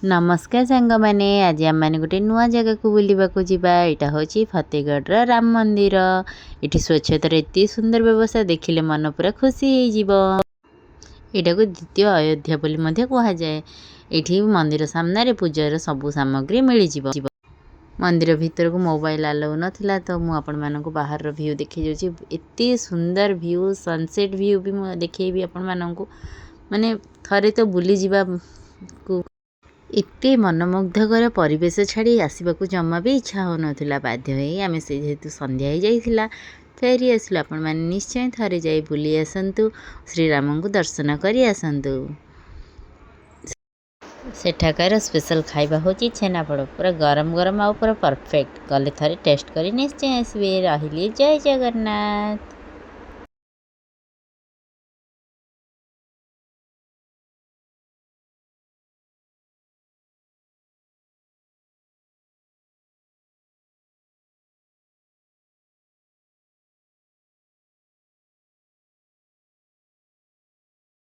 ନମସ୍କାର ସାଙ୍ଗମାନେ, ଆଜି ଆମେମାନେ ଗୋଟେ ନୂଆ ଜାଗାକୁ ବୁଲିବାକୁ ଯିବା। ଏଇଟା ହେଉଛି ଫତେଗଡ଼ର ରାମ ମନ୍ଦିର। ଏଠି ସ୍ୱଚ୍ଛତାର ଏତେ ସୁନ୍ଦର ବ୍ୟବସ୍ଥା, ଦେଖିଲେ ମନ ପୁରା ଖୁସି ହେଇଯିବ। ଏଇଟାକୁ ଦ୍ୱିତୀୟ ଅଯୋଧ୍ୟା ବୋଲି ମଧ୍ୟ କୁହାଯାଏ। ଏଇଠି ମନ୍ଦିର ସାମ୍ନାରେ ପୂଜାର ସବୁ ସାମଗ୍ରୀ ମିଳିଯିବ। ମନ୍ଦିର ଭିତରକୁ ମୋବାଇଲ ଆଲାଉ ନଥିଲା, ତ ମୁଁ ଆପଣମାନଙ୍କୁ ବାହାରର ଭ୍ୟୁ ଦେଖେଇ ଯାଉଛି। ଏତେ ସୁନ୍ଦର ଭ୍ୟୁ, ସନସେଟ୍ ଭ୍ୟୁ ବି ମୁଁ ଦେଖେଇବି ଆପଣମାନଙ୍କୁ। ମାନେ ଥରେ ତ ବୁଲିଯିବାକୁ, ଏତେ ମନମୁଗ୍ଧକର ପରିବେଶ ଛାଡ଼ି ଆସିବାକୁ ଜମା ବି ଇଚ୍ଛା ହେଉନଥିଲା। ବାଧ୍ୟ ହେଇ ଆମେ ସେ ଯେହେତୁ ସନ୍ଧ୍ୟା ହେଇଯାଇଥିଲା, ଫେରି ଆସିଲୁ। ଆପଣମାନେ ନିଶ୍ଚୟ ଥରେ ଯାଇ ବୁଲି ଆସନ୍ତୁ, ଶ୍ରୀରାମଙ୍କୁ ଦର୍ଶନ କରି ଆସନ୍ତୁ। ସେଠାକାର ସ୍ପେଶାଲ ଖାଇବା ହେଉଛି ଛେନାପୋଡ଼, ପୁରା ଗରମ ଗରମ ଆଉ ପୁରା ପରଫେକ୍ଟ। ଗଲେ ଥରେ ଟେଷ୍ଟ କରି ନିଶ୍ଚୟ ଆସିବେ। ରହିଲି, ଜୟ ଜଗନ୍ନାଥ।